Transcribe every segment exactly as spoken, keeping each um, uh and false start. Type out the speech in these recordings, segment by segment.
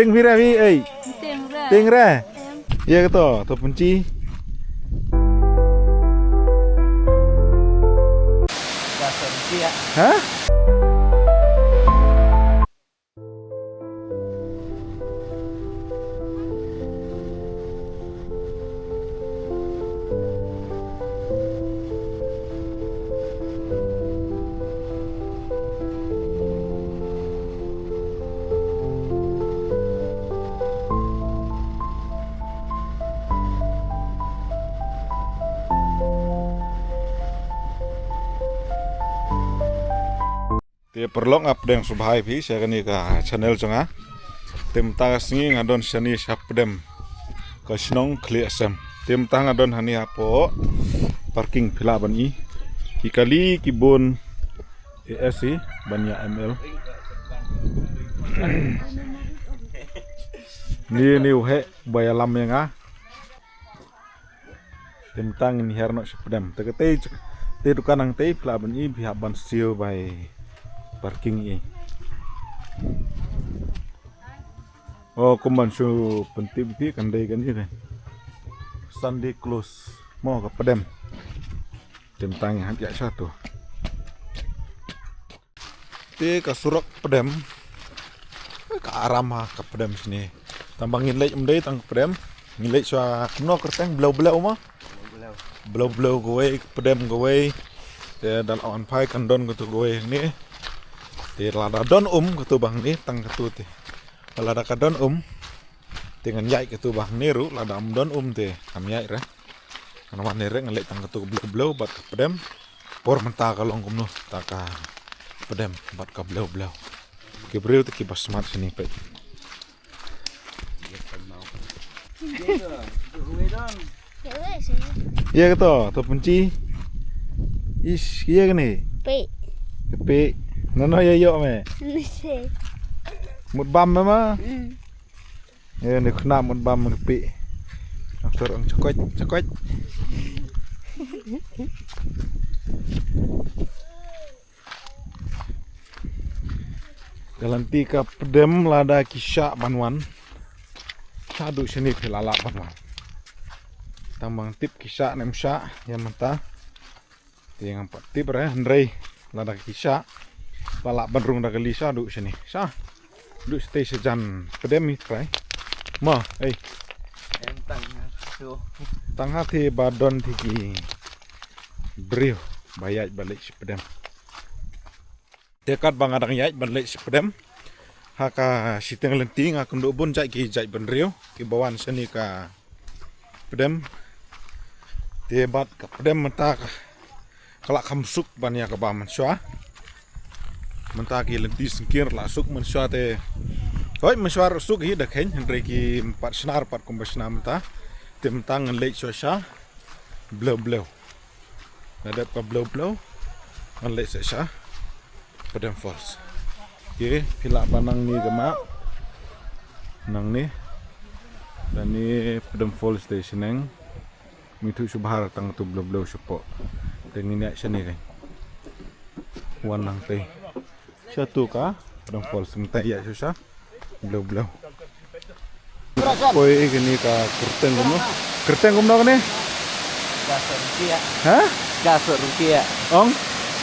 Ting phi re phi ei. Ting re. Ting re. Em. Ïa kato, to pynchi. Ha? Te paralok, nga pdiang sngewbha ïa phi sha kane ka channel jong nga. Te mynta ka sngi nga don shane sha pdem ka shnong Khliehsem. Te mynta nga don hangne hapoh parking, phi lah ban i ki kali ki bun. A S i ban ïa M L. Ni ni u heh ba ïalam ïa nga. Te mynta ngin hiar noh sha pdem. Te katei, te dukan nangtei phi lah ban i, phi hap ban siew bai parking i. O, kumban shu pyntip ïa phi, kan dei kane kan Sunday close mo ka pdem. Te mynta ngi hap ïaid sha tu. Te ka surok pdem ka aram ha ka pdem shane. Tang ba ngin leit ym dei tang ka pdem. Ngin leit sha kumno kyrteng, Blew Blew mo? Blew Blew kawei, pdem kawei. Te da la wan phai kan don katu kawei hangne. Te lada don um katu ba hangne, tang katu te. Lada ka don um te ngan ïaid katu ba hangne ruh, lada ym don um te ngam ïaid re. Ngan wan ne re, ngan leit tang katu ka Blew Blew bad ka pdem. Por mynta ka long kumno ta ka pdem bad ka Blew Blew. Ki briew te kiba smat shane peit. Ïa kato, to pynchi. Ish, ïa kane. Pei. Pei. Nano ïa ïoh me. Nise. Mut bam me ma. Mm. Ïa ne khynnah mut bam me pei. Doktor ong chakoit, chakoit. Ka lynti ka pdem lada ki shah ban wan. Shaduh shane phi la lah ban wan. Tang ba ngam tip ki shah ne ym shah ïa mynta. Te ngam pat tip re, hynrei lada ki shah la lah ban rung da kali shaduh shane. Shaduh shatei shajan pdem hi trai. Ma, ei. Em tang ha. Tang ha te ba don te ki briew ba ïaid ba leit sha pdem. Te katba nga dang ïaid ban leit sha pdem ha ka shiteng lynti, nga kynduh bun jait ki jait bynriew kiba wan shane ka pdem. Te bad ka pdem mynta ka, ka la kham suk ban ïa kaba mynshuwa. Mynta ki lynti syngkien la suk mynshuwa te. Hoi, mynshuwa ruh suk hi da kheiñ, hynrei kim pat shna pat kumba shna mynta. Te mynta ngan leit shuwa sha Blew Blew. La dep ka Blew Blew ngan leit sha sha Pdem Falls. Te phi lah ban nang ne ka map. Nang ne. Lane Pdem Falls te shneng. Mynta shu bhar tang tu Blew Blew shapoh. Te ngin ïaid shane kan. Wan nangtei. Sha tu ka Pdem Falls, mynta ïaid sha sha Blew Blew. Poi kane ka kyrteng kumno? Kyrteng kumno kane? Ka Soh Rynkiah. Ha? Ka Soh Rynkiah. Ong?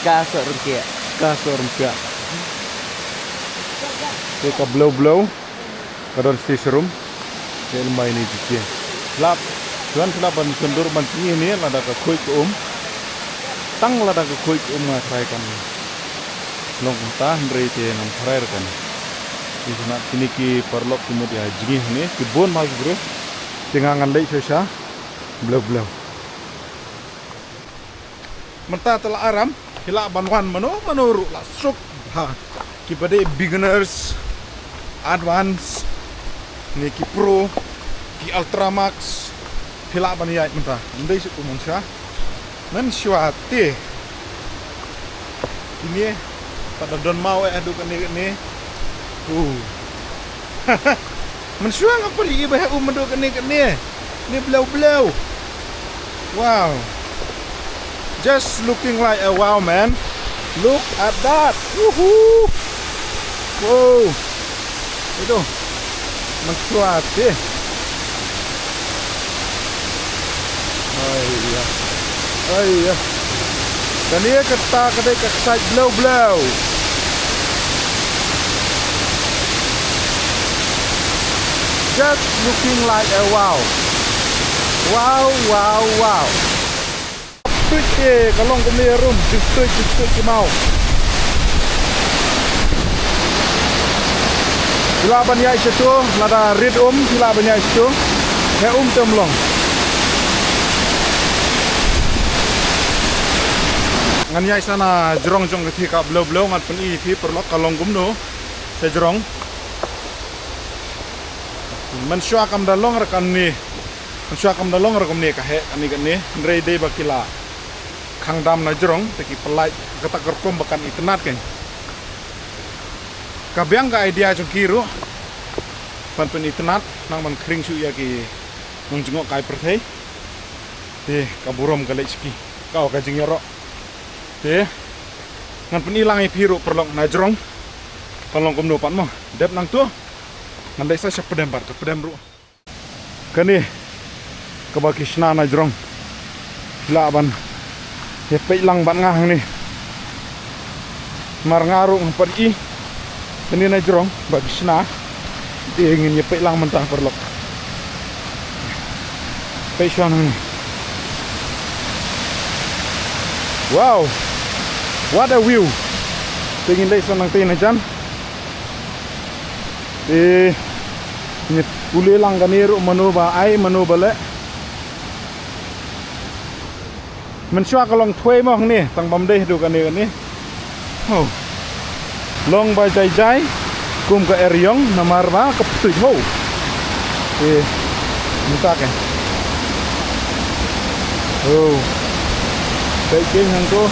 Ka Soh Rynkiah. Ka Soh Rynkiah. Te ka Blew Blew. Ka don shisha rum. Te lymbai ne jike. Lap. Tuan shlap ban sundur ban tngi ne lada ka khuid ka um. Tang lada ka khuid ka um nga try kan. Long kumta hynrei te ngam try kan. Ki sngap kine ki paralok ki mut ïa jngi ne ki bun ma ki briew. Te nga ngan leit sha sha. Blew Blew. Mynta te la aram, phi lah ban wan mano mano ruh la suk bha. Kiba dei beginners, advance, ne ki pro, ki ultra max, phi lah ban ïaid mynta. Ym dei shu mynshuwa. Mynshuwa te. Kine pat da don maw eh haduh kane kane. Uh. Mynshuwa nga pyrshah ba heh um haduh kane kane. Ne Blew Blew. Wow. Just looking like a wow, man. Look at that. Woohoo. Wow. Itu. Mynshuwa te. Aiya. Aiya. Kane kata ka dei ka kshaid blew blew. Just looking like a wow. Wow, wow, wow. Tuid te ka long kumne rum, jingtuid, jingtuid ki maw. Phi lah ban ïaid shato, lada rit um, phi lah ban ïaid shato. Heh um te um long. Ngan ïaid sa na jrong jong ka thie ka blew blew, ngan pyni ïa phi paralok ka long kumno. Sa jrong. Mynshuwa kam da long ra kane. Mynshuwa kam da long ra kumne ka heh kane kane. Hynrei dei ba ki la khang dam na jrong te ki pynlait kata ka rukom ba kan itynnad kein. Ka biang ka idea jong ki ruh ban pynitynnad, nang ban khring shuh ïa ki nongjngohkai pyrthei. Te ka burom ka leit sha ki, ka, ka jingïaroh. Te ngan pyni lang ïa phi ruh paralok na jrong. Ka long kumno pat mo. Dep nangto ngan leit sa sha pdem pat, ka pdem ruh. Kane kaba ki shna na jrong. Phi lah ban ïa peit lang bad nga hangne. Mar nga ruh ngam pat i. Kane na jrong ba ki shna. Te ngin ïa peit lang mynta paralok. Peit shuwa hangne. Wow. What a view. Te ngin leit sa nangtei na jan. Te ngi pule lang kane ruh mano ba ai mano ba leh. Mynshuwa ka long thwei mo hangne tang bym dei haduh kane kane. Ho. Long ba jai jai kum ka eriong namar ba ka ptuid ho. Te mynta ke. Ho. Peit kein hangto.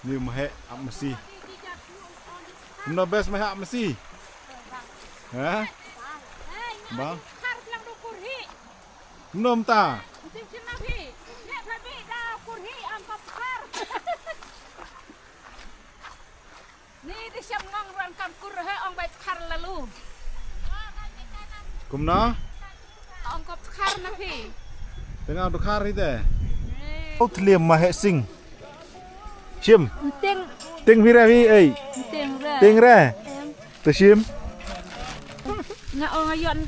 Ni ma heh ap masi. Kumno best ma heh ap masi. Ha? Bang. Kumno mynta? Ni di shem ngong ruh kam kur he ong bai tkhar lalu. Kumno? Ong kop tkhar na phi. Tengah dkhar hi te. Au tliam ma heh sing. Shim. Teng. Teng phi re phi ei. Teng re. Teng re. Em. Te shim. Nga ong ayon.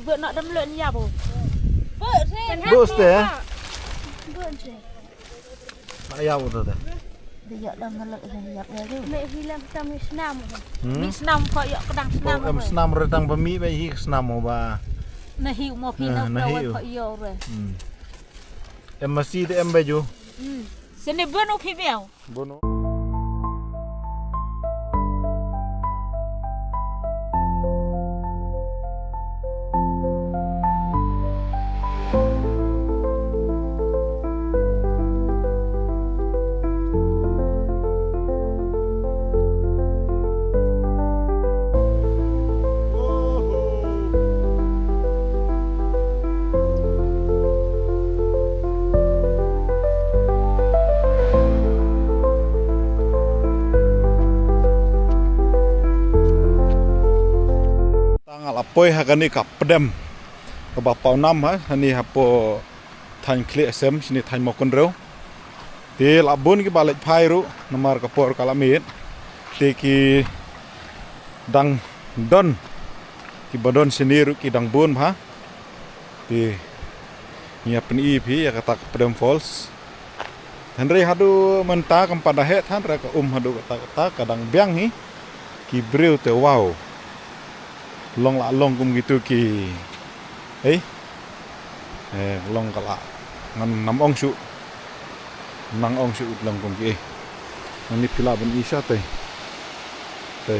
Bơ nok dam lön ya bo. Bơ ste. Bơ ste. Bơ ste. Nak ïa u tu te. Dia ïa dang ngelak ïa ïa ïa tu. Me hi lam tam mi snam. Hmm? Mi snam ko ïa kedang snam. Em snam re dang ba mi ba hi snam ba. Na hi mo phi na na hi ko ïa re. Hmm. Em masi te em ba ju. Hmm. Sene bono phi beo. Bono. Tang la poi ha kane ka pdem kaba paw nam ha, hani hapoh thaiñ Khlieh Sem, shini thaiñ Mawkynrew. Te la bun kiba leit phai ruh, namar ka por ka la miet. Te ki dang don, kiba don shini ruh ki dang bun bha. Te ngi ïa pyni phi ïa kata ka Pdem Falls. Hynrei haduh mynta kam pat da heh than re ka um haduh kata kata ka dang biang hi. Ki briew te wow. Long la long kum kitu ki. Ei. Eh, long ka la. Ngan nam ong shu. Nang ong shu long kum ki. Ngan ni pila ban isa te. Te.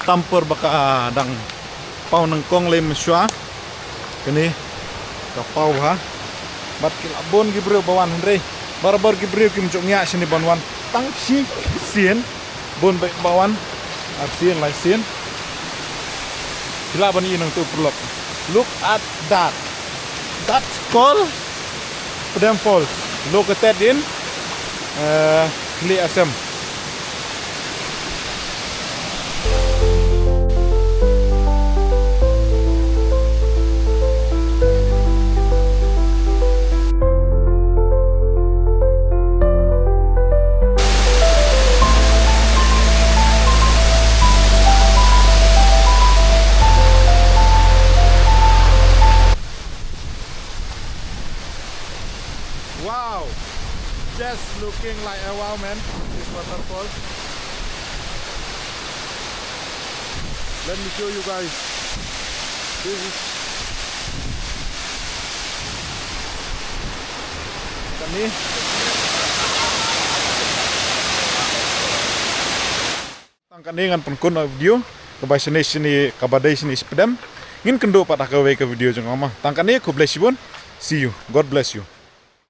Tam por ba ka dang paw nyngkong lei mynshuwa. Kane ka paw ha. Bad ki la bun ki briew ba wan hynrei barabor ki briew kim ju ngiah shane ban wan. Tang shisien bun bha ba wan. Arsien laisien. Ki lah ban ïoh nangtu paralok. Look at that. That's called Pdeng Falls, located in, uh, Khlieh, Assam. Wow! Just looking like a wow, man. This waterfall. Let me show you guys. This is kane. Tang kane ngan pynkut noh video kaba shane shane kaba dei shane shapdem. Ngin kynduh pat ha kawei ka video jong nga mo. Tang kane, khublei shibun. See you. God bless you.